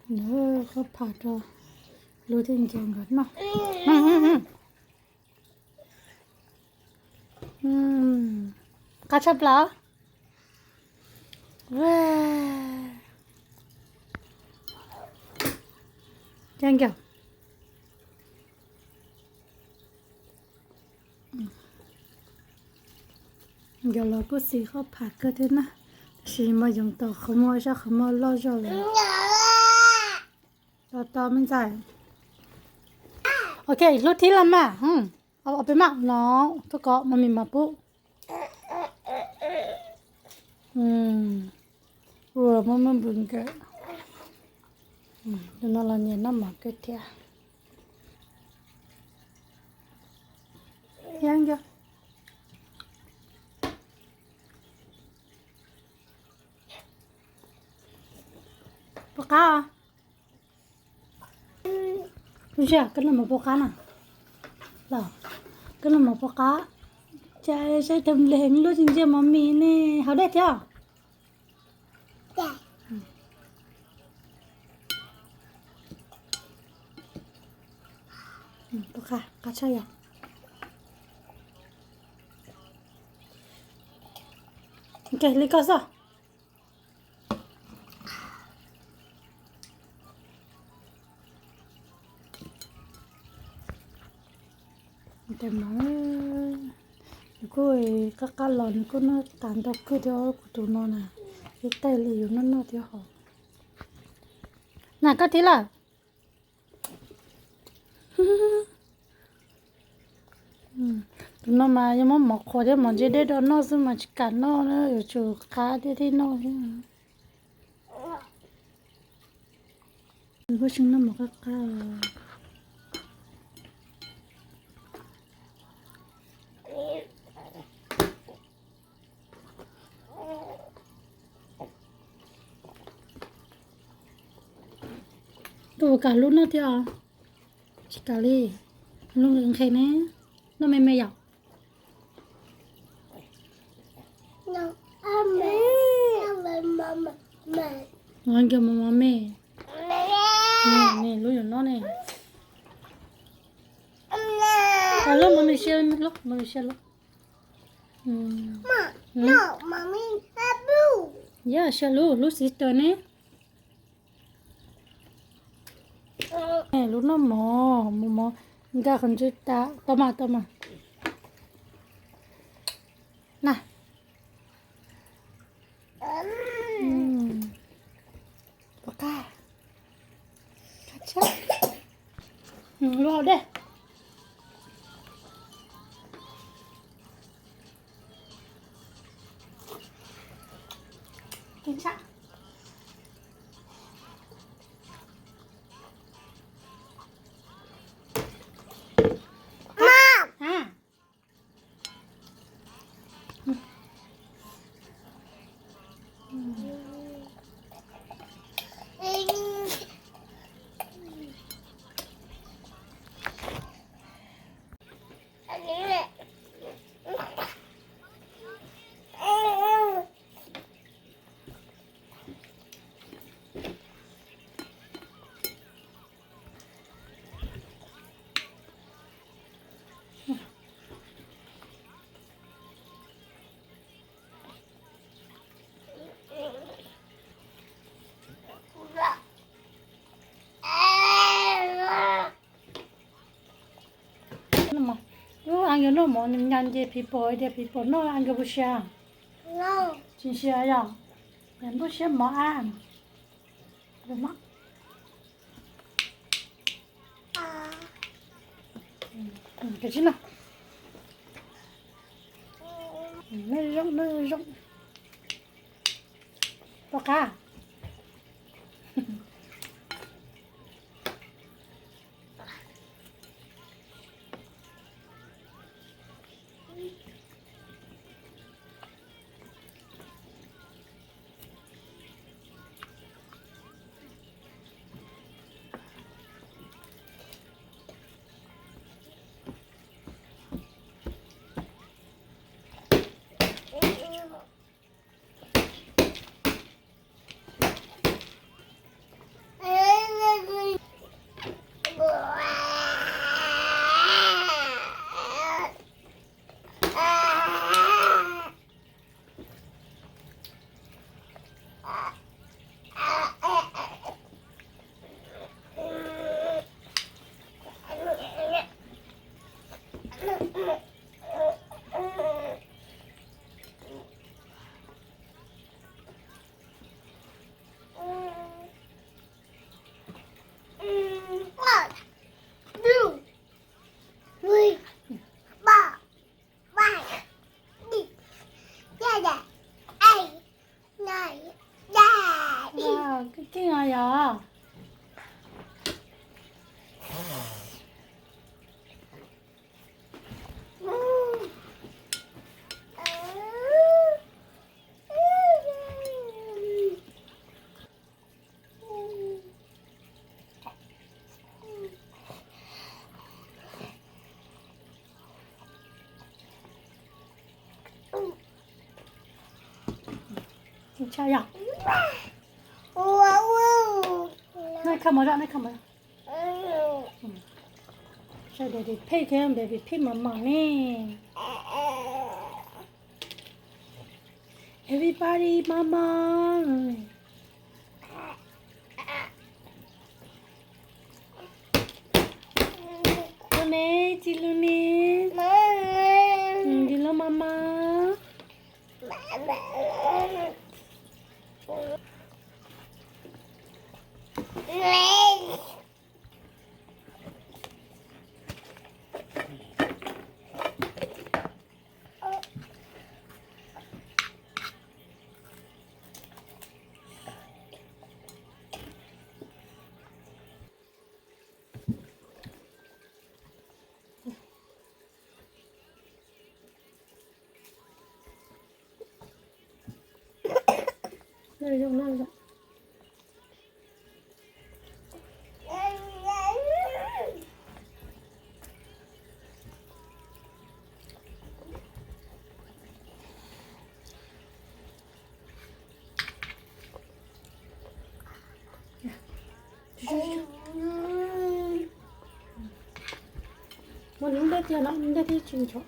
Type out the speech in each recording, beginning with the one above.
Nws qhov pham rau Lub thiab Nce nkawd noj. Qab tshaj plaws. Thank you. Yog los kuj xis qhov pham kawg thiab na, tab sis mas yoov tom qhov muag sab qhov muag loj zog lawm. Tos tos me ntxhais. Ok, lub thib los mas. Ob peb mam no, tuaj kov mas mis mas pub. Ua muaj muaj npws nkawm. Tus no los nyiam noj mov kawg thiab. Thiab nco. Puas qab os? Lub sij hawm koj noj mov puas qab na? Los, koj noj mov puas qab? Cas saib tau nplees lub tsis ntsia mov mis ne, haus dej thiab. Puas qab, qab tshaj yom. Ok, li koj xwb. Nws kuj qab qab los nws kuj noj tas ntau kawg thiab kuv tus no na, ib taig li yuav noj noj thiab hos. Na koj thib lawm. Tus no mas yog muab mov qhuav thiab mov ntse dej do noj xwb mas tsis kam noj na, yuav tsum qab thiab thiaj noj thiab. Nws kuj tsis noj mov qab qab. Koj puas kam lub noj thiab os? Tsis kam li. Lub nqhis ne, noj me me yom. Nkawd mos mos me. Lub yuav noj ne. Lub mos me siab, lub mos me siab lub. Yog siab lub, lub sister ne. Lub noj mov, mov mov, nkag qhov ntswg tas, tau mas, tau mas. Na. Puas qab? Qab tshaj. Lub haus dej. Qab tshaj. Wb nkawd noj mov nyas nce phim pom tias phim pom noj nkawd puas siab? Tsis siab yom? Ntuj siab mov ab. Kawg tsis no. Noj zoo, noj zoo. Puas qab? Tshaj yog. Nej kha mov zoj, nej kha mov zoj. Sa daddy pig thiab baby pig mos mos ne. Everybody mos mos. Lub ne, tsis lub ne. Tsis lub mos mos. Muab lub ntej tiag no, lub ntej thiaj tsis ncho.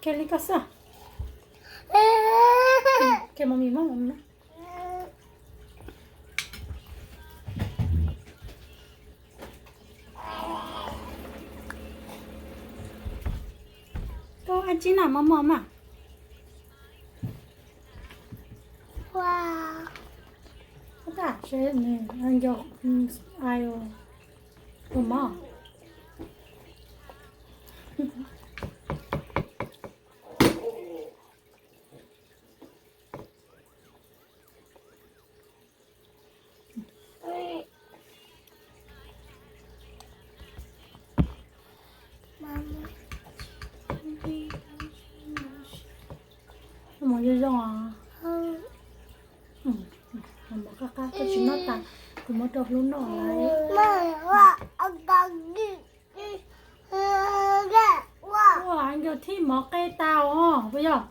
Kiag li koj xwb. Kiag mov mis mog. Koj ăn tib nab mov mov mas. Koj tas seb nws nco ai ua mov. Mov zoo zoo os. Mov qab qab, koj tsis noj tas, kuv muab rau hlub noj lawm. Ua, nkawd thij mov qe tau os, puas yog?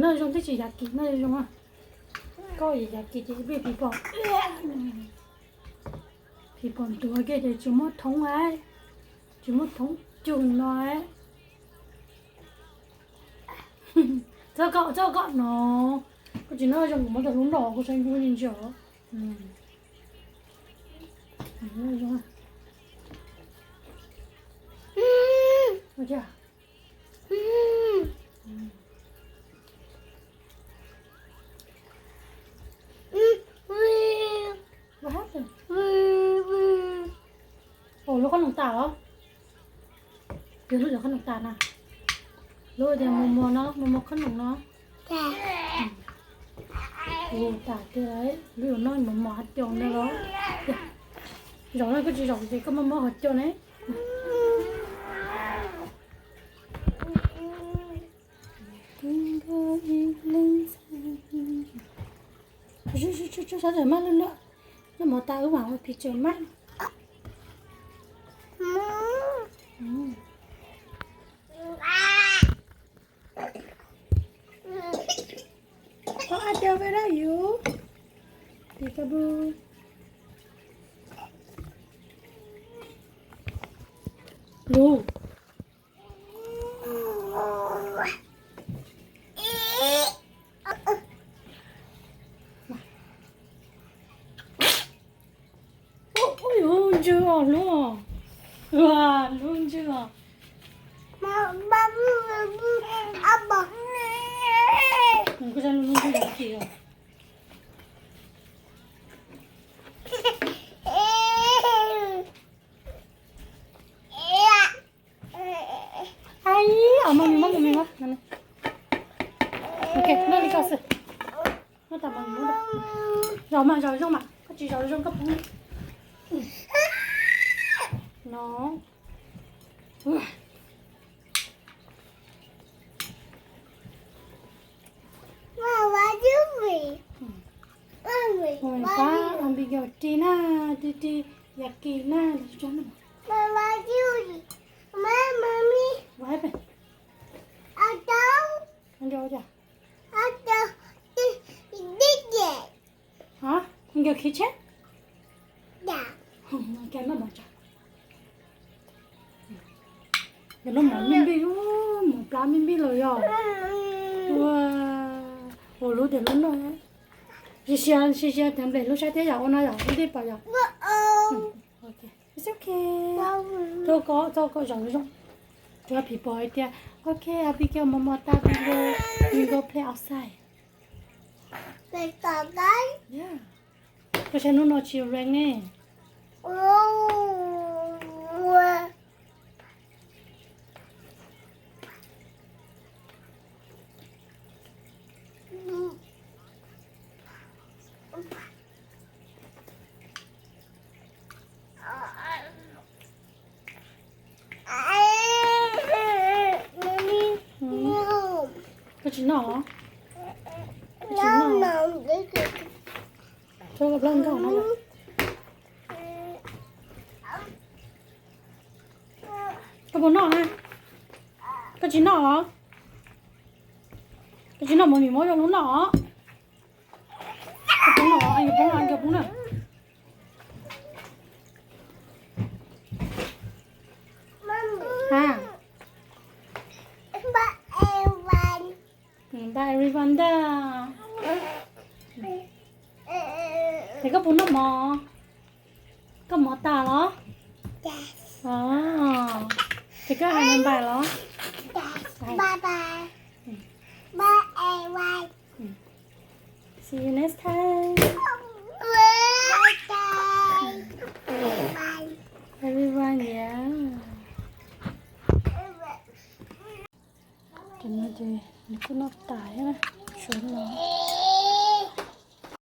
Noj zoo twb tsis yav kim noj zoo. Koj yav kim ces ib pliag phim pom, phim pom ntuav kiag ces tsis muaj thoob lawm, tsis muaj thoob cug no. Txhob koj, txhob koj no, koj tsis noj zoo kuv muab rau hlub noj, kuv saib ncu ntsia ntsia. Ua lub qhob noom tas os. Yog lub qhob noom tas na. Lub tias mos mos no, mos mos qhob noom no. Ua tas tiag, lub yuav noj mos mos hab cov no los. Zaum no koj tsis zaum ces koj mob mob hauv caj ne. Sawv daws maj lwj lwj, noj mov tas wb mam ua phi tsev maj. Koj ab cov ve dab yus, tis koj bw. Lub. Ub, ub, lub ntswg os, lub os. Ua, lub ntswg os. Koj saib lub ntswg yog tim os. Ai, os, maj mis maj, maj mis maj. Tam mas muab, zaum mas zaum zoo mas, koj tsis zaum zoo koj phoov no. Ua pab Abigail ris na, ris ris yam kis na. What happened? Hả? Abigail kitchen? Yog lub mov me npij, mov plab me npij los yog. Ua, ua lub tias lub noj. Sia sia sia cov nplej lub sab thiab yom, ua no yom, lub tij pom yom. Ok, it's okay. Thov koj, thov koj zaum zoo. Tsuas phim pom hais tias, ok, Abigail mov mov tas, we go, we go play outside. Yeah. Koj saib hnub no tsis rain ne. Koj tsis noj? Koj tsis noj? Koj puas noj na? Koj tsis noj? Koj tsis noj, mov mim muab rau lub noj. Koj poob noj, koj poob noj, koj poob noj. Ha. Bye everyone da. Ces koj puas noj mov? Koj mov tas los? Ces koj hais bye bye los? Bye bye. Bye everyone. See you next time. Everyone, yeah. Cov no ces nws kuj noj tas thiab na, suav los.